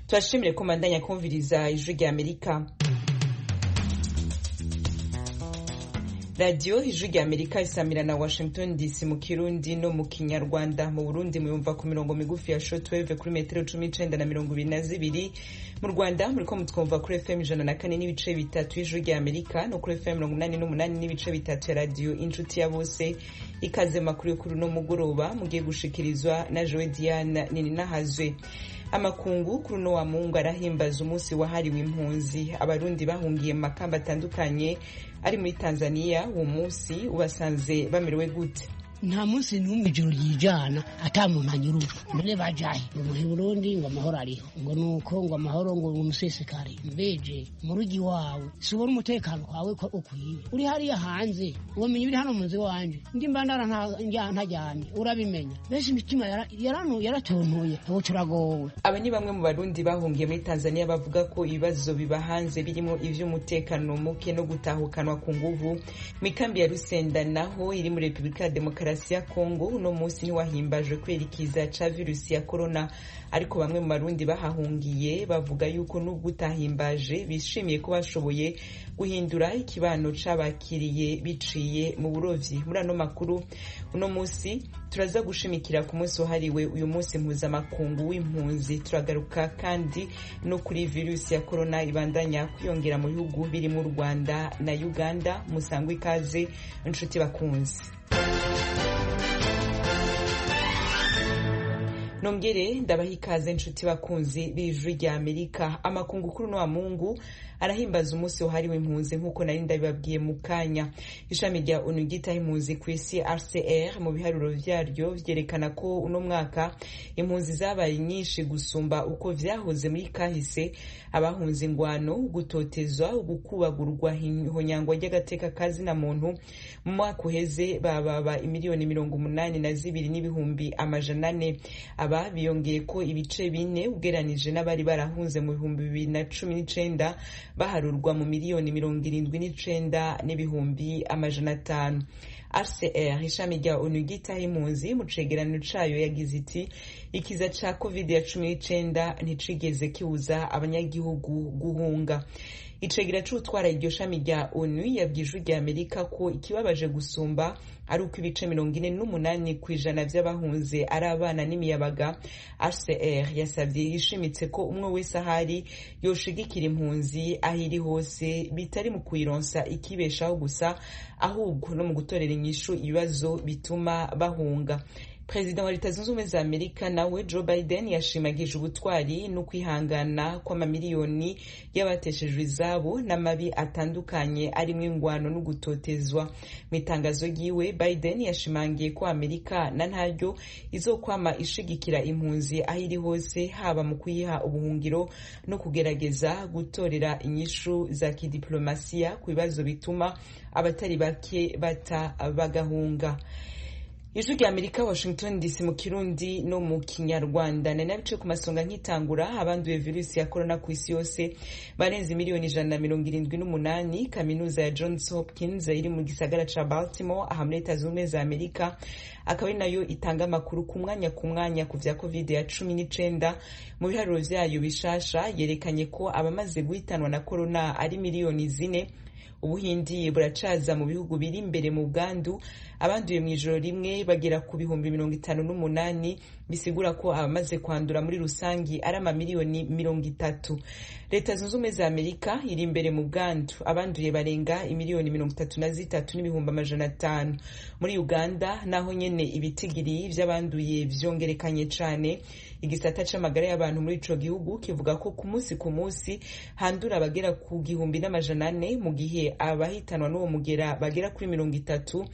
Turashimire ko mandanya kumviriza Ijwi rya Amerika. Radiyo Ijwi rya Amerika isamira na Washington DC mu Kirundi no mu Kinyarwanda. Mu Burundi muyumva ku mirongo migufi ya shortwave kuri metero 19 na 22. Mu Rwanda muriko mutwumva kuri FM 104.3 Ijwi rya Amerika no kuri FM 88.3 ya Radiyo Inshuti ya Bose. Ikaze makuru kuri no mugoroba mugiye gushikirizwa na Joe Diane Nininahazwe. Amakungu kuri uno wa Mungu arahimbaza umunsi wahariwe impunzi. Abarundi bahungiye mu makamba atandukanye ari muri Tanzania, uwo munsi ubasanze bamerewe gute? Nta munsi n'umwe ijoro ryijana ata muntu anyurura. None bajahe ngo muhe Burundi ngo amahoro ariho, ngo nuko ngo amahoro ngo umusesekare. Mbeje mu rugi wawe si ubona umutekano kwawe ko ukwiye? Uri hariya hanze wamenya ibiri hano mu nzu iwanje, ndi mbandara ntajyamye urabimenya. Benshi imitima yaratuntuye, ubu turagowe. Aba ni bamwe mu Barundi bahungiye muri Tanzania bavuga ko ibibazo biba hanze birimo ivy'umutekano muke no gutahukanwa ku nguvu. Mu ikambi ya Rusenda naho iri muri Repubulika ya Demokarasi ya Kongo, uno munsi ntiwahimbajwe kubera ikiza ca virusi ya corona, ariko bamwe mu Barundi bahahungiye bavuga yuko nubwo utahimbaje bishimiye ko bashoboye guhindura ikibano c'abakiriye biciye mu burovyi. Muri ano makuru uno munsi turaza gushimikira ku munsi wahariwe uyu munsi mpuzamakungu w'impunzi. Turagaruka kandi no kuri virusi ya corona ibandanya kwiyongera mu bihugu birimo u Rwanda na Uganda. Musangwe ikaze inshuti bakunzi. Nongere ndabaha ikaze inshuti bakunzi b'Ijwi rya Amerika. Amakungu kuri uno wa Mungu arahimbaza umunsi wahariwe impunzi nk'uko nari ndabibabwiye mu kanya. Ishami rya ONU ryitaho impunzi ku isi RCR mu biharuro vyaryo vyerekana ko uno mwaka impunzi zabaye nyinshi gusumba uko vyahoze muri kahise. Abahunze ingwano, gutotezwa, gukubagurwa, ihonyangwa ry'agateka kazina muntu mu mwaka uheze bababa imiliyoni 82,400,000. Aba biyongeye ko ibice 4 ugeranije n'abari barahunze mu 2019 baharurwa mu miliyoni 79,500,000. RCR ishami rya ONU ryitaho impunzi mu cegeranyo cayo yagize iti: ikiza ca covid ya 19 nticigeze kibuza abanyagihugu guhunga. Icegera c'utwara iryo shami rya ONU yabwiye Ijwi rya Amerika ko ikibabaje gusumba ari uko ibice 48% vy'abahunze ari abana n'imiyabaga. HCR yasavye yishimitse ko umwe wese ahari yoshigikira impunzi aho iri hose, bitari mu kuyironsa ikibeshaho gusa, ahubwo no mu gutorera inyishu ibibazo bituma bahunga. Perezida wa Leta Zunze Ubumwe za Amerika nawe Joe Biden yashimagije ubutwari no kwihangana kw'amamiliyoni y'abateshejwe izabo n'amabi atandukanye arimwo ingwano no gutotezwa. Mu itangazo ryiwe, Biden yashimangiye ko Amerika na ntaryo izokwama ishigikira impunzi aho iri hose, haba mu kuyiha ubuhungiro no kugerageza gutorera inyishu za kidiplomasiya ku bibazo bituma abatari bake bata bagahunga. Ijwi rya Amerika, Washington DC, mu Kirundi no mu Kinyarwanda. Nari nabice ku masonga nkitangura, abanduye virusi ya corona ku isi yose barenze miliyoni 178. Kaminuza ya Johns Hopkins iri mu gisagara ca Baltimore aha muri Leta Zunze Ubumwe za Amerika akaba ari nayo itanga amakuru ku mwanya ku mwanya ku vya covid ya 19. Mu biharuro vyayo bishasha yerekanye ko abamaze guhitanwa na corona ari miliyoni 4. Ubuhindi buracaza mu bihugu biri imbere mu bwandu, abanduye mu ijoro rimwe bagera ku 58,000, bisigura ko abamaze kwandura muri rusangi ari amamiliyoni 30. Leta Zunze Ubumwe za Amerika iri imbere mu bwandu, abanduye barenga imiliyoni 33,500,000. Muri Uganda naho nyene ibitigiri vy'abanduye vyongerekanye cane. Igisata c'amagara y'abantu muri ico gihugu kivuga ko ku munsi ku munsi handura abagera ku 1,400, mu gihe abahitanwa n'uwo mugera bagera kuri 30.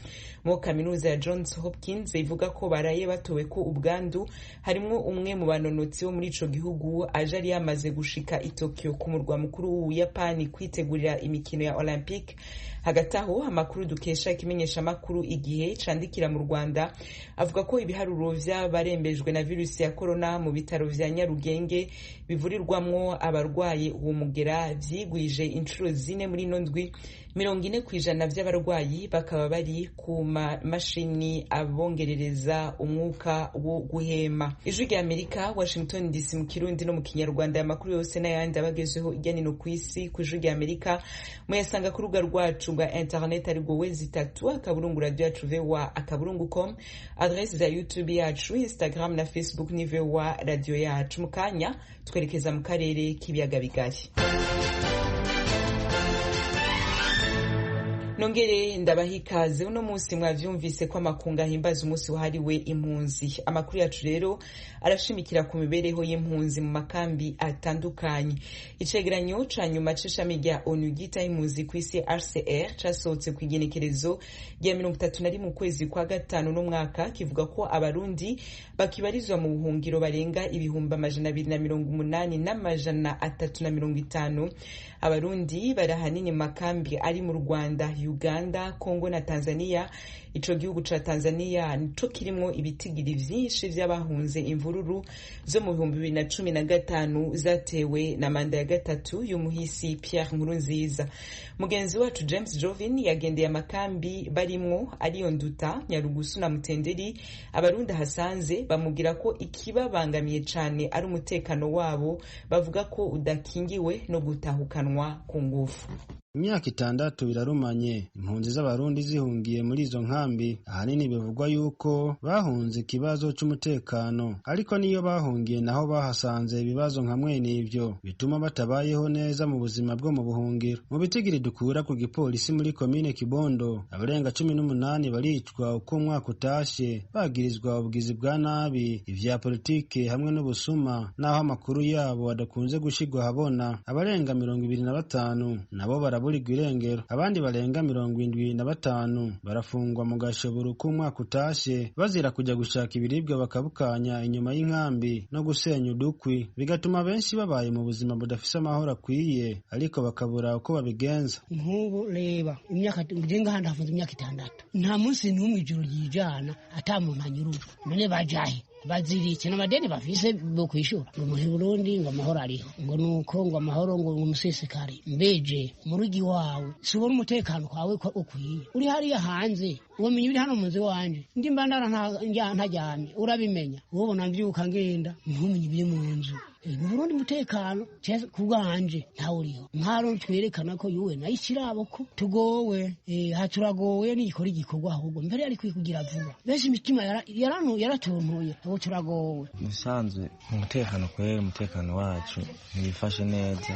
Mu kaminuza ya Johns Hopkins ivuga ko baraye batowe ko ubwandu harimwo umwe mu banonotsi bo muri ico gihugu aje ari yamaze gushika i Tokyo ku murwa mukuru w'Ubuyapani kwitegurira imikino ya Olympic. Hagati aho, amakuru dukesha ikimenyeshamakuru Igihe candikira mu Rwanda avuga ko ibiharuro vy'abarembejwe na virusi ya corona mu bitaro vya Nyarugenge bivurirwamwo abarwaye uwo mugera vyigwije inshuro 4 muri ino ndwi. 40% vy'abarwayi bakaba bari ku mamashini abongerereza umwuka wo guhema. guhema. Ijwi rya Amerika, Washington DC, mu Kirundi no mu Kinyarwanda. Amakuru yose n'ayandi abagezeho irya nino ku isi ku Ijwi rya Amerika muyasanga ku rubuga rwacu rwa internet, arirwo www.radioyacuvoa.com. Adresse za YouTube yacu, Instagram na Facebook ni VOA Radio Yacu. Mu kanya twerekeza mu karere k'ibiyaga bigari. Nongere ndabaha ikaze. Uno munsi mwavyumvise ko amakungu ahimbaza umunsi wahariwe impunzi. Amakuru yacu rero arashimikira ku mibereho y'impunzi mu makambi atandukanye. Icegeranyo ca nyuma c'ishami rya ONU ryitaho impunzi kw'isi, HCR, casohotse ku igenekerezo rya 31 ukwezi kwa gatanu n'umwaka, kivuga ko Abarundi bakibarizwa mu buhungiro barenga 288,350. Abarundi bari ahanini mu makambi ari mu Rwanda, Uganda, Congo na Tanzania. Ico gihugu ca Tanzania nico kirimwo ibitigiri vyinshi vy'abahunze imvururu zo mu 2015 zatewe na manda ya gatatu y'umuhisi Pierre Nkurunziza. Mugenzi wacu James Jovin yagendeye amakambi barimwo, ariyo Nduta, Nyarugusu na Mutenderi. Abarundi hasanze bamubwira ko ikibabangamiye cane ari umutekano wabo, bavuga ko udakingiwe no gutahukanwa ku ngufu. Imyaka 6 irarumanye impunzi z'Abarundi zihungiye muri izo nkambi. Ahanini bivugwa yuko bahunze ikibazo c'umutekano, ariko niyo bahungiye naho bahasanze ibibazo nka mwene ivyo bituma batabayeho neza mu buzima bwo mu buhungiro. Mu bitigiri dukura ku gipolisi muri komine Kibondo, abarenga 18 baricwa uko umwaka utashe, bagirizwa ubugizi bwa nabi, ivya politike hamwe n'ubusuma, naho amakuru yabo adakunze gushirwa ahabona. Abarenga 25 nabo baraburirwa irengero, abandi barenga 75 barafungwa mu gashoboro k'umwaka utashe, bazira kujya gushaka ibiribwa bakabukanya inyuma y'inkambi no gusenya udukwi, bigatuma benshi babaye mu buzima budafise amahoro akwiye, ariko bakabura uko babigenza. Nk'ubu reba imyaka nje ngaha ndafunze imyaka 6, nta munsi n'umwe ijoro ryijana ata muntu anyurujwe. None bajahe? Baziritse n'amadeni bafise bo kwishura, ngo muhe Burundi ngo amahoro ariho, ngo nuko ngo amahoro ngo umusesekare. Mbeje mu rugi wawe si ubona umutekano kwawe ko ukwiye? Uri hariya hanze womenya ibiri hano mu nzu wanje, ndi mbandara ntaryamye urabimenya, ubona mvyuka ngenda ntumenye ibiri mu nzu. Mu Burundi umutekano ku bwanje ntawuriho. Nkaro twerekana ko yuwe nayo ikirabo ko tugowe, haturagowe nigikora igikorwa, ahubwo mbere yari kugira vuba. Benshi imitima yaratuntuye, ubu turagowe. Musanzwe umutekano kwera, umutekano wacu ntibifashe neza.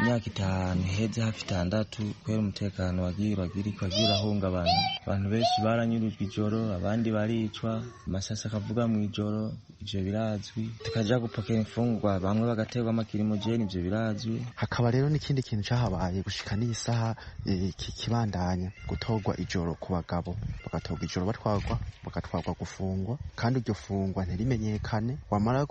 Imyaka 5 iheze, hafi 6, kwera umutekano wagiye urahungabana. Abantu benshi baranyurujwe ijoro, abandi baricwa, amasasi akavuga mu ijoro, ivyo birazwi. Tukaja gupokera imfungurwa, bamwe bagaterwa amakirimojeni, ivyo birazwi. Hakaba rero n'ikindi kintu cahabaye gushika n'isaha kibandanya gutorwa ijoro ku bagabo, bagatorwa ijoro batwarwa, bagatwarwa gufungwa, kandi iryo fungwa ntirimenyekane. Wamara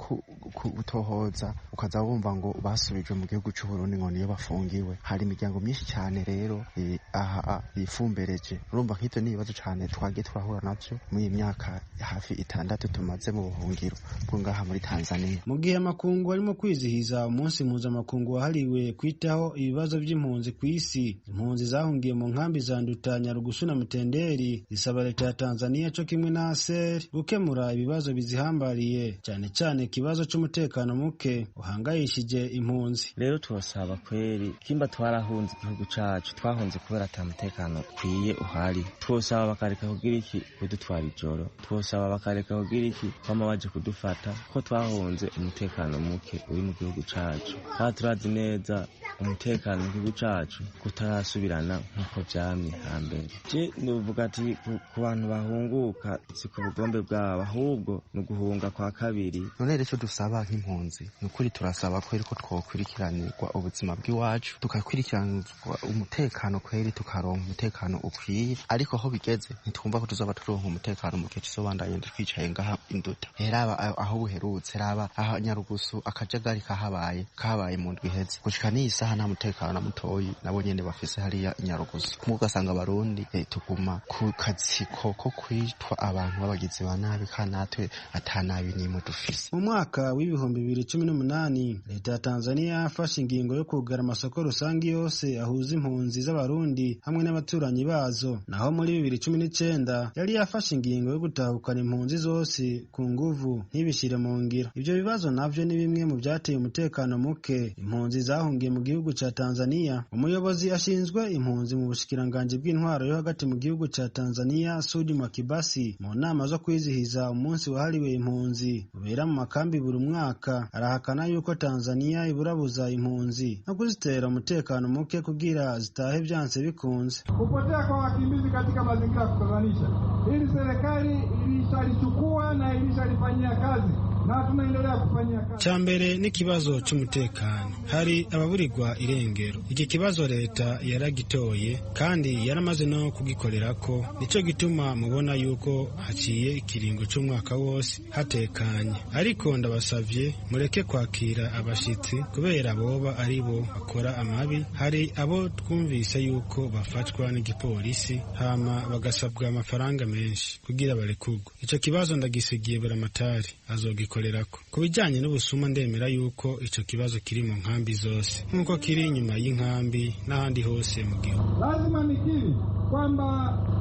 gutohoza ukaza wumva ngo basubijwe mu gihugu c'Uburundi, ngo niyo bafungiwe. Hari imiryango myinshi cane rero aha yifumbereje. Urumva nk'ivyo ni ibibazo cane twagiye turahura navyo muri iyi myaka hafi 6 tumaze mu buhungiro bwo ngaha muri Tanzania. Mu gihe amakungu arimo kwizihiza umunsi mpuzamakungu wahariwe kwitaho ibibazo by'impunzi ku isi, impunzi zahungiye mu nkambi za Nduta, Nyarugusu na Mutenderi zisaba leta ya Tanzania co kimwe na ASER gukemura ibibazo bizihambariye, cyane cyane ikibazo c'umutekano muke uhangayishije impunzi. Rero turasaba kweri, kimba twarahunze igihugu cacu, twahunze kubera ata mutekano ukwiye uhari. Twosaba bakareka kugira iki kudutwara ijoro, twosaba bakareka kugira iki kwama baje kudufata, ko twahunze umutekano muke uri mu gihugu cacu. Kandi turazi neza umutekano mu gihugu cacu kutarasubirana nk'uko vyamye hambere. Je novuga ati ku bantu bahunguka si ku bugombe bwabo, ahubwo ni uguhunga kwa kabiri. None rero ico dusaba nk'impunzi ni ukuri, turasaba kweri ko twokurikiranirwa ubuzima bw'iwacu, tugakwirikiranirwa umutekano kweri, tukaronka umutekano ukwiye. Ariko aho bigeze ntitwumva ko tuzoba turonka umutekano mu gihe tuzobandanya twicaye ngaha Induta. Raba aho buherutse, raba aho Nyarugusu akajagari kahabaye mu ndwi iheze, gushika n'iyi saha nta mutekano na mutoyi nabo nyene bafise hariya Nyarugusu. Kumwe ugasanga Abarundi tuguma ku katsiko ko kwitwa abantu b'abagizi ba nabi, kandi natwe ata nabi n'imwe dufise. Mu mwaka w'2018 leta ya Tanzania yafashe ingingo yo kugara amasoko rusange yose ahuza impunzi z'Abarundi hamwe n'abaturanyi bazo. Naho muri 2019 yari yafashe ingingo yo gutahukana impunzi zose ku nguvu. gihugu ntibishire mu ngiro. Ivyo bibazo navyo ni bimwe mu vyateye umutekano muke impunzi zahungiye mu gihugu ca Tanzania. Umuyobozi ashinzwe impunzi mu bushikiranganji bw'intwaro yo hagati mu gihugu ca Tanzania, Sudi Mwakibasi, mu nama zo kwizihiza umunsi wahariwe impunzi ubera mu makambi buri mwaka, arahakana yuko Tanzania iburabuza impunzi no kuzitera umutekano muke kugira zitahe vyanse bikunze. Kupotea kwa wakimbizi katika mazingira ya kutatanisha, hili serikali ilishalichukua na ilishalifanyia kazi na tunaendelea kufanyia kazi. Ca mbere n'ikibazo c'umutekano, hari ababurirwa irengero. Iki kibazo leta yaragitoye kandi yaramaze no kugikorerako, nico gituma mubona yuko haciye ikiringo c'umwaka wose hatekanye. Ariko ndabasavye mureke kwakira abashitsi kubera boba ari bo bakora amabi. Hari abo twumvise yuko bafatwa n'igipolisi hama bagasabwa amafaranga menshi kugira barekurwe. Ico kibazo ndagisigiye Buramatari azogikorerako. Ku bijanye n'ubusuma ndemera yuko ico kibazo kiri mu nkambi zose nk'uko kiri inyuma y'inkambi n'ahandi hose mu gihugu. Lazima nikiri kwamba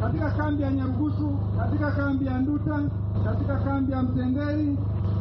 katika kambi ya Nyarugusu, katika kambi ya Nduta, katika kambi ya Mtendeli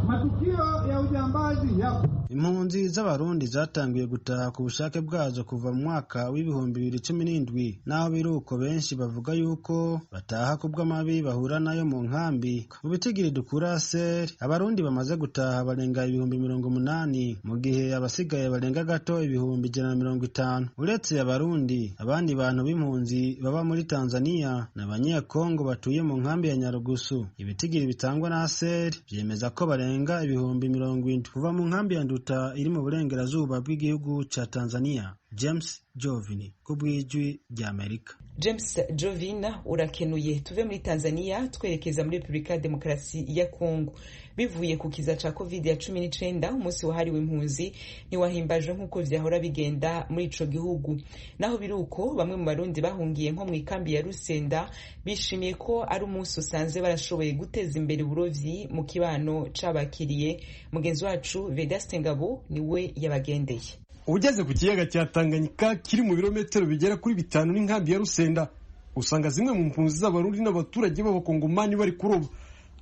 matukio ya ujambazi yapo. Impunzi z'Abarundi zatanguye gutaha ku bushake bwazo kuva mu mwaka w'2017, naho biruko benshi bavuga yuko bataha kubw'amabi bahura nayo mu nkambi. Mu bitigiri dukura seri, Abarundi bamaze gutaha barenga 80,000, mu gihe abasigaye barenga gato 150,000. Uretse Abarundi, abandi bantu b'impunzi baba muri Tanzania ni Abanyekongo batuye mu nkambi ya Nyarugusu. Ibitigiri bitangwa na seri vyemeza ko barenga 70,000 kuva mu nkambi ya Nduta iri mu burengerazuba bw'igihugu ca Tanzania. James Jovini ku bw'ijwi rya Amerika. James Jovina urakenuye. Tuve muri Tanzania twerekeza muri Republika ya Demokarasi ya Kongo. Bivuye ku kiza ca Covid ya 19, umunsi wahariwe impunzi ntiwahimbajwe nk'uko vyahora bigenda muri ico gihugu. Naho biruko, bamwe mu Barundi bahungiye nko mu ikambi ya Rusenda bishimiye ko ari umunsi usanze barashoboye guteza imbere uburovyi mu kibano c'abakiriye. Mugenzi wacu Vedaste Ngabo niwe yabagendeye. Ugeze ku kiyaga cya Tanganyika kiri mu birometero bigera kuri 5 n'inkambi ya Rusenda, usanga zimwe mu mpunzi z'Abarundi n'abaturage b'Abakongomani bari kuroba,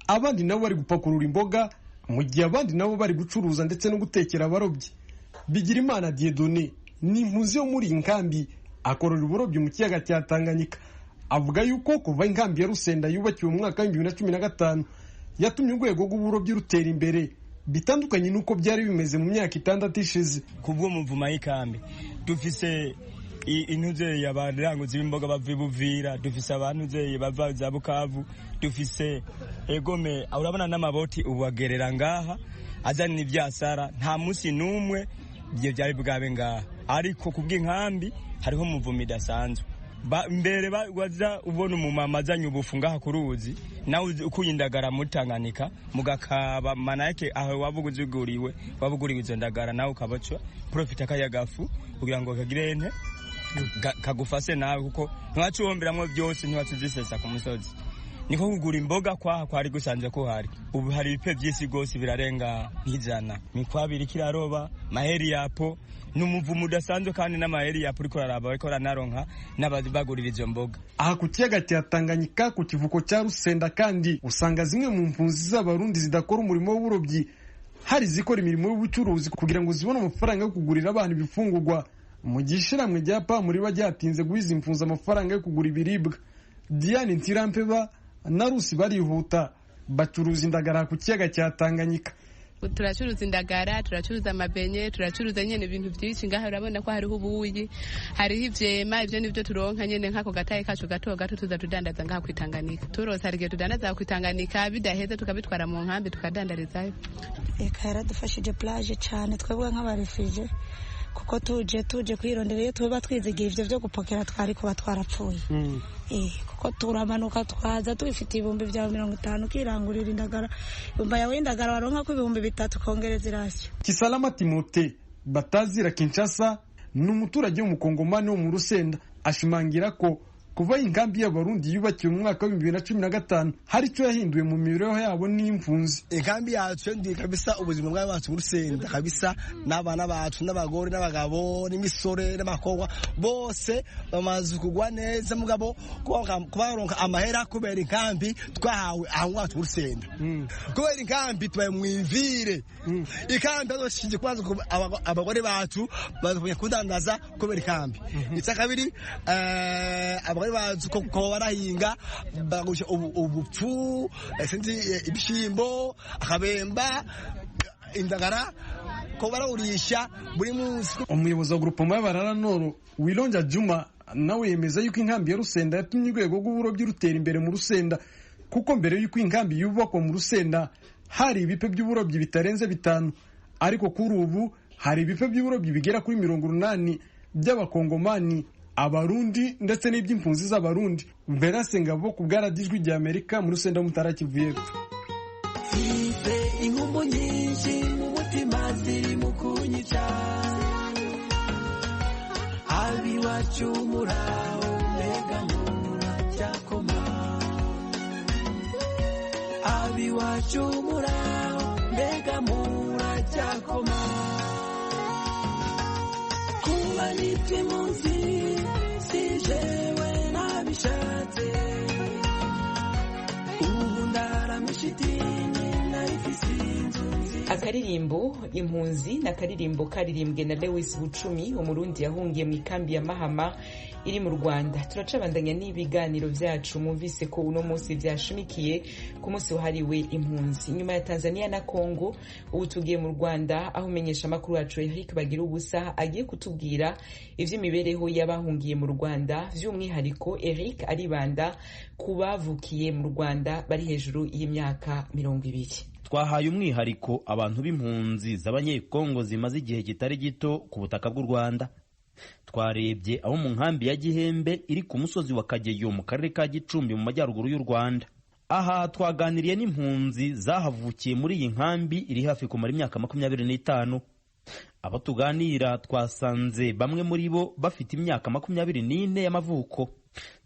abandi nabo bari gupakurura imboga, mu gihe abandi nabo bari gucuruza ndetse no gutekera abarobyi. Bigirimana Dieudonné ni impunzi yo muri iyi nkambi, akorera uburobyi mu kiyaga cya Tanganyika. Avuga yuko kuva inkambi ya Rusenda yubakiwe mu mwaka wa 2015 yatumye urwego rw'uburobyi rutera imbere bitandukanye nuko byari bimeze mu myaka 6 ishize. Kubwo muvuma y'ikambi dufise intuzeye abaranguzi b'imboga bava Buvira, dufise abantuzeye bava za Bukavu, dufise egome. Urabona n'amaboti ubu agerera ngaha azana ivyasara, nta munsi n'umwe ibyo byari bwabe ngaha. Ariko kubw'inkambi hariho umuvumo idasanzwe. Mbere waza ubona umumama azanye ubufu ngaha ku ruzi, nawe ukuye indagara muri Tanganyika mugakaba manake aho wabuga uziguriwe, wabuguriwe izo ndagara, nawe ukabaca profita kayagafu kugira ngo kagire ente kagufase nawe, kuko ntiwacuhomberamwo byose, ntiwacuzisesa ku musozi. Niko kugura imboga kwaha kwari gusanzwe kuhari. Ubu hari ibipe vy'isi gose birarenga nk'ijana, mikwabiri kiraroba maheri yapo ni umuvumo udasanzwe, kandi n'amaheri yapo uriko uraraba bariko baranaronka n'abagurira izo mboga. Aha ku kiyaga cya Tanganyika ku kivuko cya Rusenda kandi usanga zimwe mu mpunzi z'Abarundi zidakora umurimo w'uburobyi, hari izikora imirimo y'ubucuruzi kugira ngo zibone amafaranga yo kugurira abana ibifungurwa, mu gihe ishirahamwe rya PAM riba ryatinze guha izi mpunzi amafaranga yo kugura ibiribwa. Diane Ntirampeba na Rusi barihuta bacuruza indagara ku kiyaga cya Tanganyika. Turacuruza indagara, turacuruza amabenye, turacuruza nyene ibintu byinshi ngaha. Urabona ko hariho ubuyi, hariho ivyema, ivyo nivyo turonka nyene nk'ako gataye kacu gato gato tuza tudandaza ngaha kwitanganika. Turonse hari igihe tudandaza kwitanganika, bidaheze tukabitwara mu nkambi tukadandarizayo. Eka yaradufashije plage cane twebwe nk'abarefije, kuko tuje kwirondera iyo tuba twizigiye ivyo vyo gupokera twari kuba twarapfuye. Kuko turamanuka twaza tubifite 50,000 ukirangurira indagara, ibumba yawe y'indagara waronka ko 3,000 kongereza irasyo. Kisalama Timote batazira Kinshasa ni umuturage w'umukongomani wo mu Rusenda, ashimangira ko Kuva inkambi y'Abarundi yubakiwe mu mwaka wa 2015 hari icyo yahinduye mu mibereho yabo n'impunzi. Inkambi yacu ndi kabisa ubuzima bwacu mu Rusenda kabisa, n'abana bacu n'abagore n'abagabo n'imisore n'abakobwa bose bamaze kugwa neza, mugabo kubaronka amahera kubera inkambi twahawe aho ngaho mu Rusenda. Kubera inkambi tubaye mwivire ikambi azoshinje kwanza abagore bacu baza kudandaza kubera ikambi. Icya kabiri, abagore bacu ko barahinga bagusha ubupfu, sinzi, ibishimbo, akabemba, indagara, ko barawurisha buri munsi. Umuyobozi wa Groupement y'Abarara Nord, Wilonja Juma, nawe yemeza yuko inkambi ya Rusenda yatumye urwego rw'uburobyi rutera imbere mu Rusenda, kuko mbere y'uko inkambi yubakwa mu Rusenda hari ibipe by'uburobyi bitarenze 5, ariko kuri ubu hari ibipe by'uburobyi bigera kuri 80 by'Abakongomani, Abarundi ndetse n'iby'impunzi z'Abarundi. Verase Ngabo ku bwa Radiyo Ijwi ry'Amerika mu Rusenda, Mutara, Kivu y'Epfo. Mfite inkumbu nyinshi mu mutima ziri mu kunyica, abiwacu muraho, mbega muracyakoma, abiwacu muraho, mbega muracyakoma, kuba nitwe impunzi si jewe nabishatse, ubu ndaramishitini narifise inzu nziza. Akaririmbo Impunzi ni akaririmbo karirimbwe na Lewis Bucumi, Umurundi yahungiye mu ikambi ya Mahama iri mu Rwanda. Turacabandanya n'ibiganiro vyacu, mwumvise ko uno munsi vyashimikiye ku munsi wahariwe impunzi. Nyuma ya Tanzania na Congo, ubu tugiye mu Rwanda, aho umenyesha amakuru wacu Eric Bagira Ubusa agiye kutubwira ivy'imibereho y'abahungiye mu Rwanda. Vy'umwihariko Eric aribanda ku bavukiye mu Rwanda bari hejuru y'imyaka 20. Twahaye umwihariko abantu b'impunzi z'Abanyekongo zimaze igihe kitari gito ku butaka bw'u Rwanda. Twarebye abo mu nkambi ya Gihembe iri ku musozi wa Kageyo mu karere ka Gicumbi mu majyaruguru y'u Rwanda. Aha twaganiriye n'impunzi zahavukiye muri iyi nkambi iri hafi kumara imyaka 25. Abo tuganira twasanze bamwe muri bo bafite imyaka 24 y'amavuko.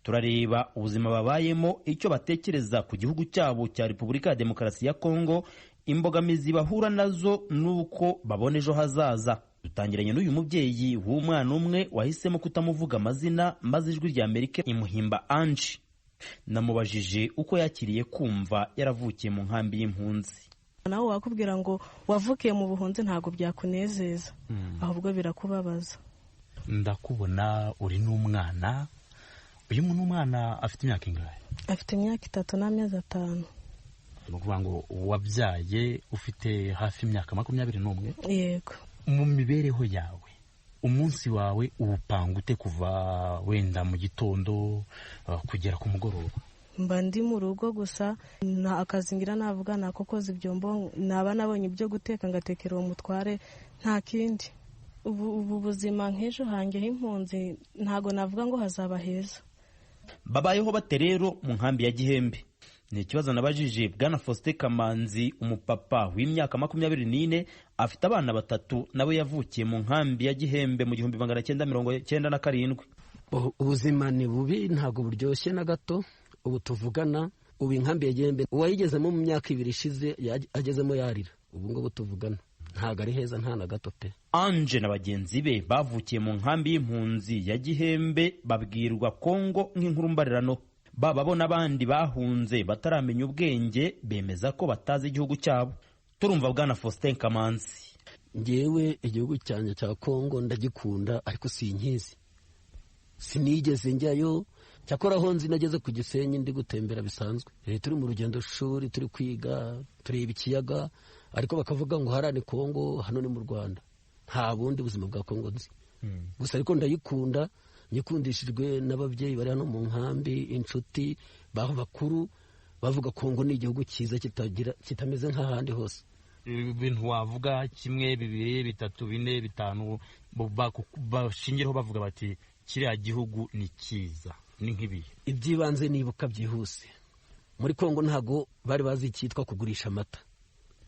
Turareba ubuzima babayemo, icyo batekereza ku gihugu cyabo cya Repubulika ya Demokarasi ya Kongo, imbogamizi bahura nazo n'uko babona ejo hazaza. Dutangiranye n'uyu mubyeyi w'umwana umwe wahisemo kutamuvuga amazina, maze Ijwi rya Amerika imuhimba Ange. Namubajije uko yakiriye kumva yaravukiye mu nkambi y'impunzi. Nawe wakubwira ngo wavukiye mu buhunzi, ntabwo byakunezeza, ahubwo birakubabaza. Ndakubona uri n'umwana. Uyu n'umwana afite imyaka ingahe? Afite imyaka 3 n'amezi 5. Ni ukuvuga ngo wabyaye ufite hafi imyaka 21? Yego. Mu mibereho yawe, umunsi wawe uwupanga ute kuva wenda mu gitondo kugera ku mugoroba? Mba ndi mu rugo gusa, nta akazi ngira, navuga nako koza ibyombo, naba nabonye ibyo guteka ngatekera uwo mutware, nta kindi. Ubu buzima nk'ejo hanjye h'impunzi ntago navuga ngo hazaba heza. Babayeho bate rero mu nkambi ya Gihembe? Ni ikibazo nabajije Bwana Faustin Kamanzi, umupapa w'imyaka 24, afite abana 3, nawe yavukiye mu nkambi ya Gihembe mu 1997. Ubuzima ni bubi, ntabwo buryoshye na gato. Ubu tuvugana, ubu inkambi ya Gihembe uwayigezemo mu myaka 2 ishize agezemo yarira. Ubu ngubu tuvugana ntabwo ari heza, nta na gato pe. Ange na bagenzi be bavukiye mu nkambi y'impunzi ya Gihembe babwirwa Kongo nk'inkuru mbarirano. Baba bo n'abandi bahunze bataramenya ubwenge bemeza ko batazi igihugu cyabo. Turumva Bwana Faustin Kamanzi. Ngewe igihugu cyanjye cya Kongo ndagikunda, ariko sinkizi, sinigeze njyayo. Cyakora aho nzi nageze ku Gisenyi ndi gutembera bisanzwe, turi mu rugendo shuri, turi kwiga, tureba ikiyaga, ariko bakavuga ngo hariya ni Kongo, hano ni mu Rwanda. Nta bundi buzima bwa Kongo nzi gusa, ariko ndayikunda, nyikundishijwe n'ababyeyi bari hano mu nkambi, inshuti bakuru bavuga Kongo ni igihugu cyiza kitameze nk'ahandi hose. Ibintu wavuga 1, 2, 3, 4, 5 bashingiraho bavuga bati kiriya gihugu ni cyiza, ni nk'ibihe? Iby'ibanze nibuka byihuse, muri Kongo ntago bari bazi icyitwa kugurisha amata,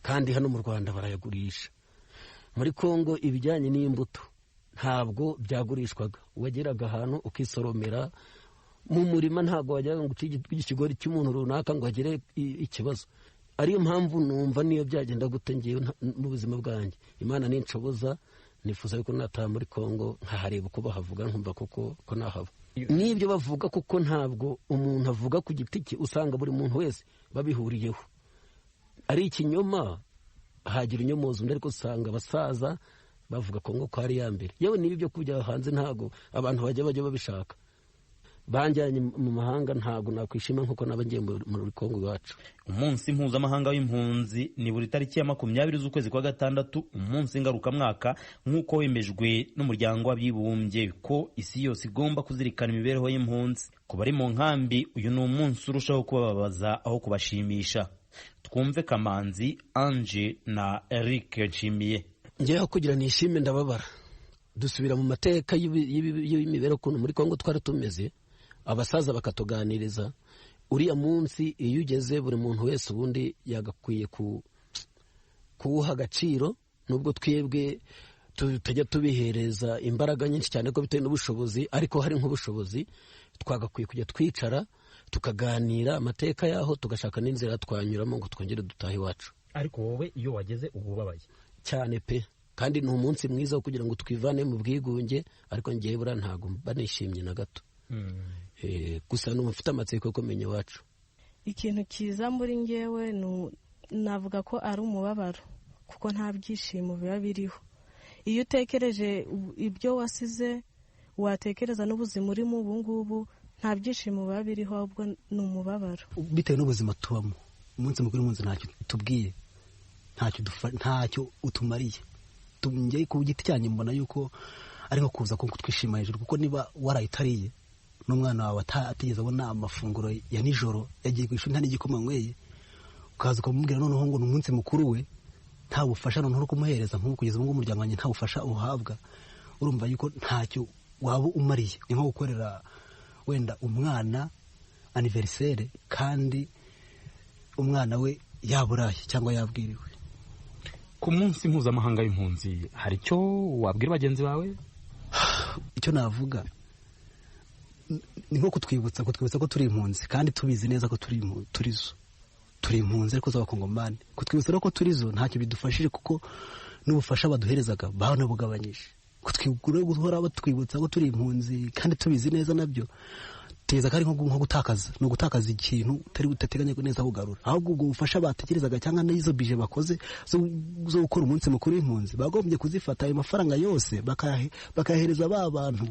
kandi hano mu Rwanda barayagurisha. Muri Kongo ibijyanye n'imbuto ntabwo byagurishwaga, wageraga ahantu ukisoromera Mu murima ntabwo wajyaga ngo uce ikigori cy'umuntu runaka ngo agire ikibazo. Ariyo mpamvu numva niyo byagenda gute ngewe mu buzima bwanjye, Imana ninshoboza, nifuza yuko nataha muri Kongo nkahareba uko bahavuga, nkumva koko ko nahaba n'ibyo bavuga, kuko ntabwo umuntu avuga ku giti cye, usanga buri muntu wese babihuriyeho ari ikinyoma, hagira inyomozo undi, ariko usanga abasaza bavuga Kongo ko ari iya mbere. Yewe n'ibi byo kujya hanze ntabwo abantu bajya babishaka. Banjyanye mu mahanga ntabwo nakwishima nkuko naba ngiye muri Kongo iwacu. Umunsi mpuzamahanga w'impunzi ni buri tariki ya 20 z'ukwezi kwa gatandatu, umunsi ngarukamwaka nk'uko wemejwe n'Umuryango w'Abibumbye ko isi yose igomba kuzirikana imibereho y'impunzi. Ku bari mu nkambi, uyu ni umunsi urushaho kubababaza aho kubashimisha. Twumve Kamanzi Ange na Eric Nshimiye. Ngewe kugira nishime ndababara. Dusubira mu mateka y'imibereho ukuntu muri Kongo twari tumeze, abasaza bakatuganiriza. Uriya munsi iyo ugeze, buri muntu wese ubundi yagakwiye kuwuha agaciro, nubwo twebwe tutajya tubihereza imbaraga nyinshi cyane ko bitewe n'ubushobozi, ariko hari nk'ubushobozi twagakwiye kujya twicara tukaganira amateka yaho, tugashaka n'inzira twanyuramo ngo twongere dutahe iwacu. Ariko wowe iyo wageze uba ubabaye cyane pe, kandi ni umunsi mwiza wo kugira ngo twivane mu bwigunge, ariko ngewe buriya ntabwo mba nishimye na gato. Gusa numva mfite amatsiko yo kumenya iwacu. Ikintu cyiza muri ngewe navuga ko ari umubabaro, kuko nta byishimo biba biriho. Iyo utekereje ibyo wasize, watekereza n'ubuzima urimo ubu ngubu, nta byishimo biba biriho, ahubwo ni umubabaro. Bitewe n'ubuzima tubamo, umunsi mukuru w'impunzi ntacyo tubwiye, ntacyo utumariye. Njye ku giti cyanjye mbona yuko ari nko kuza kutwishima hejuru, kuko niba warayitariye n'umwana wawe atigeze abona amafunguro ya nijoro, yagiye ku ishuri nta n'igikoma anyweye, ukaza ukamubwira noneho ngo ni umunsi mukuru we, nta bufasha noneho uri kumuhereza. Nk'ubu kugeza ubu ngubu umuryango wanjye nta bufasha uhabwa, urumva yuko ntacyo waba umariye. Ni nko gukorera wenda umwana aniverisere kandi umwana we yaburaye cyangwa yabwiriwe. Ku munsi mpuzamahanga w'impunzi hari icyo wabwira bagenzi bawe? Icyo navuga ni nko kutwibutsa ko turi impunzi, kandi tubizi neza ko turi zo, turi impunzi ariko z'Abakongomani. Kutwibutsa rero ko turi zo ntacyo bidufashije, kuko n'ubufasha baduherezaga banabugabanyije. Guhora batwibutsa ko turi impunzi kandi tubizi neza, nabyo teza ko ari nko gutakaza, ni ugutakaza ikintu utari utateganya neza kugarura. Ahubwo ubwo bufasha batekerezaga cyangwa n'izo bije bakoze zo gukora umunsi mukuru w'impunzi, bagombye kuzifata ayo mafaranga yose bakayahereza ba bantu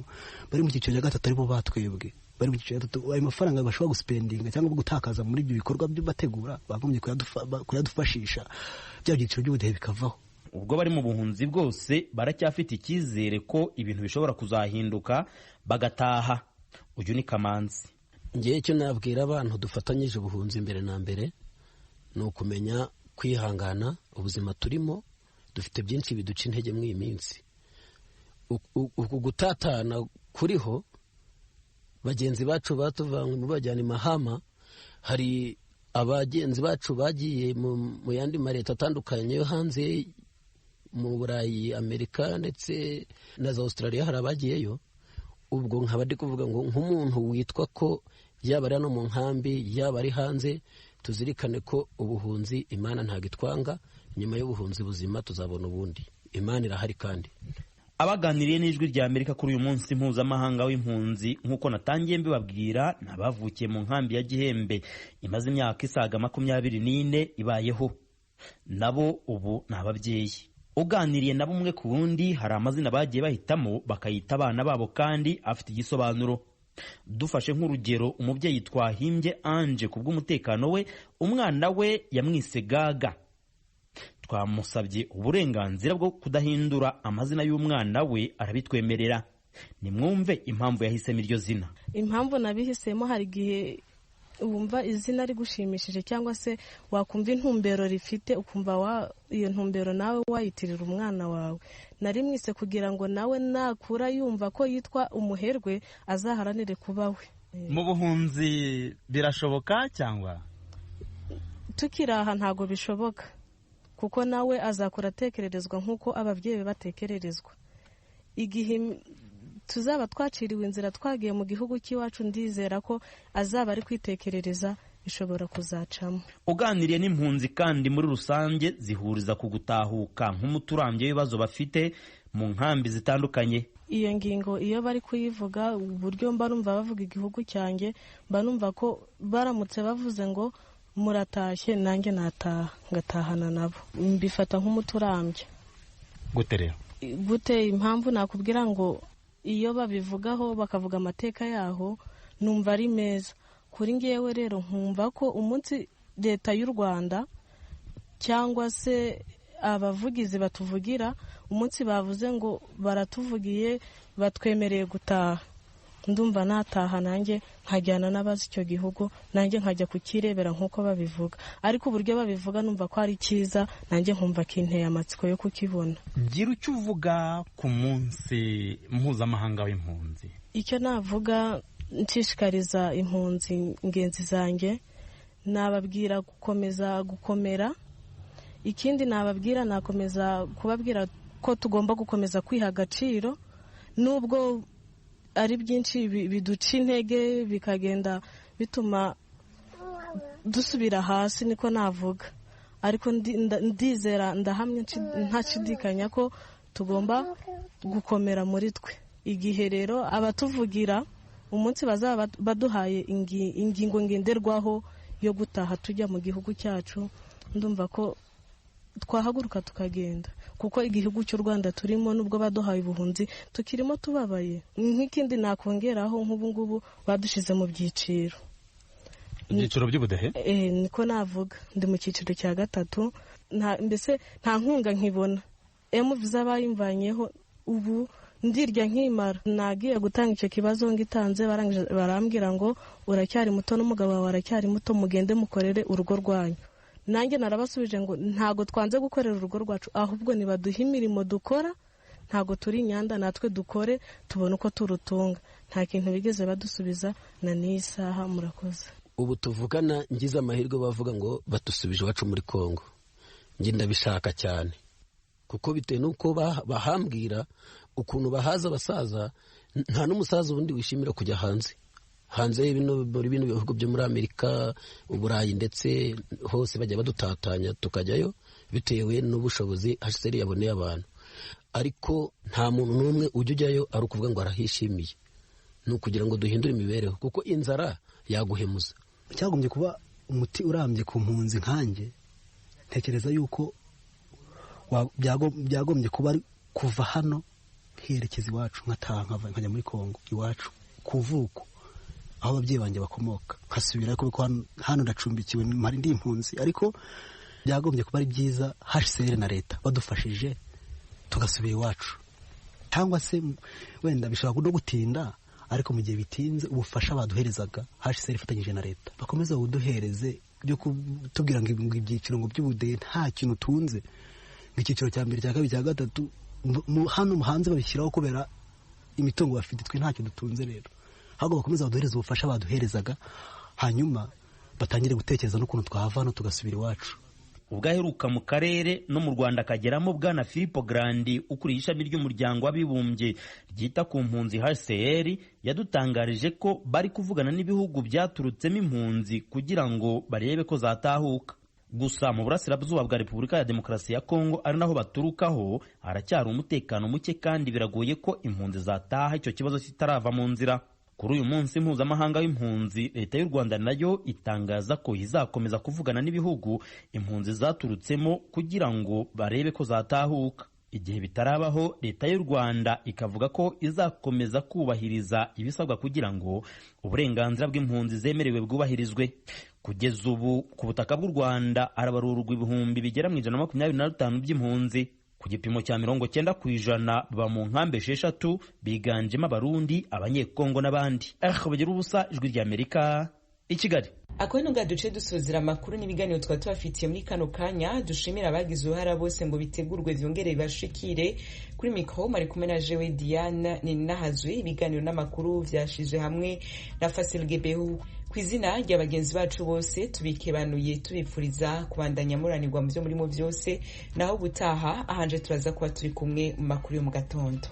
bari mu cyiciro cya gatatu, aribo batwebwe bari mu cyiciro cya gatatu. Ayo mafaranga bashobora gusipendinga cyangwa gutakaza muri ibyo bikorwa byo bategura, bagombye kuyadufashisha bya byiciro by'ubudehe bikavaho. Ubwo bari mu buhunzi bwose baracyafite icyizere ko ibintu bishobora kuzahinduka bagataha. Uyu ni Kamanzi. Ngewe icyo nabwira abantu dufatanyije ubuhunzi mbere na mbere ni ukumenya kwihangana. Ubuzima turimo dufite byinshi biduca intege muri iyi minsi. Uku gutatana kuriho, bagenzi bacu batuvanywe mu bajyana i Mahama, hari abagenzi bacu bagiye mu yandi maleta atandukanye yo hanze, mu Burayi, Amerika ndetse na za Australia, hari abagiyeyo. Ubwo nkaba ndi kuvuga ngo nk'umuntu witwa ko yaba ari hano mu nkambi, yaba ari hanze, tuzirikane ko ubuhunzi Imana ntabwo itwanga. Nyuma y'ubuhunzi buzima tuzabona ubundi, Imana irahari. Kandi abaganiriye n'Ijwi rya Amerika kuri uyu munsi mpuzamahanga w'impunzi, nk'uko natangiye mbibabwira, ni abavukiye mu nkambi ya Gihembe imaze imyaka isaga 24 ibayeho, nabo ubu ni ababyeyi. Uganiriye nabo umwe ku wundi, hari amazina bagiye bahitamo bakayita abana babo kandi afite igisobanuro. Dufashe nk'urugero umubyeyi twahimbye Ange, ku bw'umutekano we umwana we yamwise Gaga. Twamusabye uburenganzira bwo kudahindura amazina y'umwana we, arabitwemerera. Nimwumve impamvu yahisemo iryo zina. Impamvu nabihisemo, hari igihe wumva izina rigushimishije cyangwa se wakumva intumbero rifite, ukumva iyo ntumbero nawe wayitirira umwana wawe. Narimwise kugira ngo nawe nakura yumva ko yitwa umuherwe, azaharanire kuba we. Mu buhunzi birashoboka cyangwa? Tukiri aha ntabwo bishoboka, kuko nawe azakura atekererezwa nk'uko ababyeyi be batekererezwa. Igihe tuzaba twaciriwe inzira twagiye mu gihugu cy'iwacu, ndizera ko azaba ari kwitekerereza ishobora kuzacamo. Uganiriye n'impunzi kandi muri rusange zihuriza ku gutahuka nk'umuturambye w'ibibazo bafite mu nkambi zitandukanye. Iyo ngingo iyo bari kuyivuga, uburyo mba numva bavuga igihugu cyanjye, mba numva ko baramutse bavuze ngo muratashye, nanjye nataha ngatahana nabo, mbifata nk'umuturambye. Gute rero? Gute? Impamvu nakubwira ngo iyo babivugaho bakavuga amateka yaho numva ari meza kuri ngewe. Rero nkumva ko umunsi leta y'u Rwanda cyangwa se abavugizi batuvugira, umunsi bavuze ngo baratuvugiye batwemereye gutaha, ndumva nataha nanjye nkajyana n'abazi icyo gihugu, nanjye nkajya kukirebera nk'uko babivuga. Ariko uburyo babivuga numva ko ari cyiza, nanjye nkumva kinteye amatsiko yo kukibona. Gira icyo uvuga ku munsi mpuzamahanga w'impunzi. Icyo navuga nshishikariza impunzi ngenzi zanjye, nababwira gukomeza gukomera. Ikindi nababwira, nakomeza kubabwira ko tugomba gukomeza kwiha agaciro, nubwo ari byinshi biduca intege bikagenda bituma dusubira hasi, niko navuga. Ariko ndizera, ndahamya ntashidikanya ko tugomba gukomera muri twe. Igihe rero abatuvugira umunsi bazaba baduhaye ingingo ngenderwaho yo gutaha tujya mu gihugu cyacu, ndumva ko twahaguruka tukagenda, kuko igihugu cy'u Rwanda turimo nubwo baduhaye ubuhunzi tukirimo tubabaye. Nk'ikindi nakongeraho, nk'ubu ngubu badushize mu byiciro, ibyiciro by'ubudehe, niko navuga. Ndi mu cyiciro cya 3, mbese nta nkunga nkibona. Emuviza bayimvanyeho, ubu ndirya nkimara. Nagiye gutanga icyo kibazo, ngitanze barambwira ngo uracyari muto n'umugabo wawe aracyari muto, mugende mukorere urugo rwanyu. Nanjye narabasubije ngo ntago twanze gukorera urugo rwacu, ahubwo nibaduhe imirimo dukora, ntago turi inyanda, natwe dukore tubone uko turutunga. Nta kintu bigeze badusubiza na n'iyi saha. Murakoze. Ubu tuvugana ngize amahirwe bavuga ngo badusubije iwacu muri Kongo, njye ndabishaka cyane, kuko bitewe n'uko bahambwira ukuntu bahaza abasaza, nta n'umusaza ubundi wishimira kujya hanze muri bino bihugu byo muri Amerika, Uburayi, ndetse hose bajya badutatanya tukajyayo bitewe n'ubushobozi HCR yaboneye abantu. Ariko nta muntu n'umwe ujya ujyayo ari ukuvuga ngo arahishimiye, ni ukugira ngo duhindure imibereho, kuko inzara yaguhemuza. Cyagombye kuba umuti urambye ku mpunzi nkanjye, ntekereza yuko byagombye kuba ari kuva hano nkerekeza iwacu, nkataha nkajya muri Kongo iwacu ku vuko aho ababyeyi banjye bakomoka, nkasubira kuko hano ndacumbikiwe mpari ndi impunzi. Ariko byagombye kuba ari byiza HCR na leta badufashije tugasubira iwacu, cyangwa se wenda bishobora no gutinda, ariko mu gihe bitinze ubufasha baduherezaga HCR ifatanyije na leta bakomeza buduhereze, byo kutubwira ngo ibyiciro ngo by'ubudehe nta kintu utunze, ngo icyiciro cya mbere, cya kabiri, cya gatatu, hano hanze babishyiraho kubera imitungo bafite, twe ntacyo dutunze. Rero ahubwo bakomeza baduhereza ubufasha baduherezaga, hanyuma batangire gutekereza n'ukuntu twahava hano tugasubira iwacu. Ubwo aheruka mu karere no mu Rwanda akageramo, Bwana Filippo Grandi ukuriye ishami ry'umuryango w'abibumbye ryita ku mpunzi HCR yadutangarije ko bari kuvugana n'ibihugu byaturutsemo impunzi kugira ngo barebe ko zatahuka. Gusa mu burasirazuba bwa Repubulika ya Demokarasi ya Kongo, ari naho baturukaho, haracyari umutekano muke kandi biragoye ko impunzi zataha icyo kibazo kitarava mu nzira. Kuri uyu munsi mpuzamahanga w'impunzi, leta y'u Rwanda nayo itangaza ko izakomeza kuvugana n'ibihugu impunzi zaturutsemo kugira ngo barebe ko zatahuka. Igihe bitarabaho, leta y'u Rwanda ikavuga ko izakomeza kubahiriza ibisabwa kugira ngo uburenganzira bw'impunzi zemerewe bwubahirizwe. Kugeza ubu ku butaka bw'u Rwanda harabarurwa 125,000 by'impunzi, ku gipimo cya 90% baba mu nkambi 6 biganjemo Abarundi, Abanyekongo n'abandi. Bagira ubusa, Ijwi ry'Amerika i Kigali. Ako nga duce dusozera amakuru n'ibiganiro twaba tubafitiye muri kano kanya. Dushimira abagize uruhara bose ngo bitegurwe byongere bibashikire. Kuri mikoro mari kumwe na jewe Diane Ninahazwe. Ibiganiro n'amakuru vyashizwe hamwe na Fasil Gebehu. Ku izina rya bagenzi bacu bose tubikebanuye, tubipfuriza kubandanya muranirwa mu byo murimo byose. Naho gutaha ahanje turaza kuba turi kumwe mu makuru yo mu gatondo.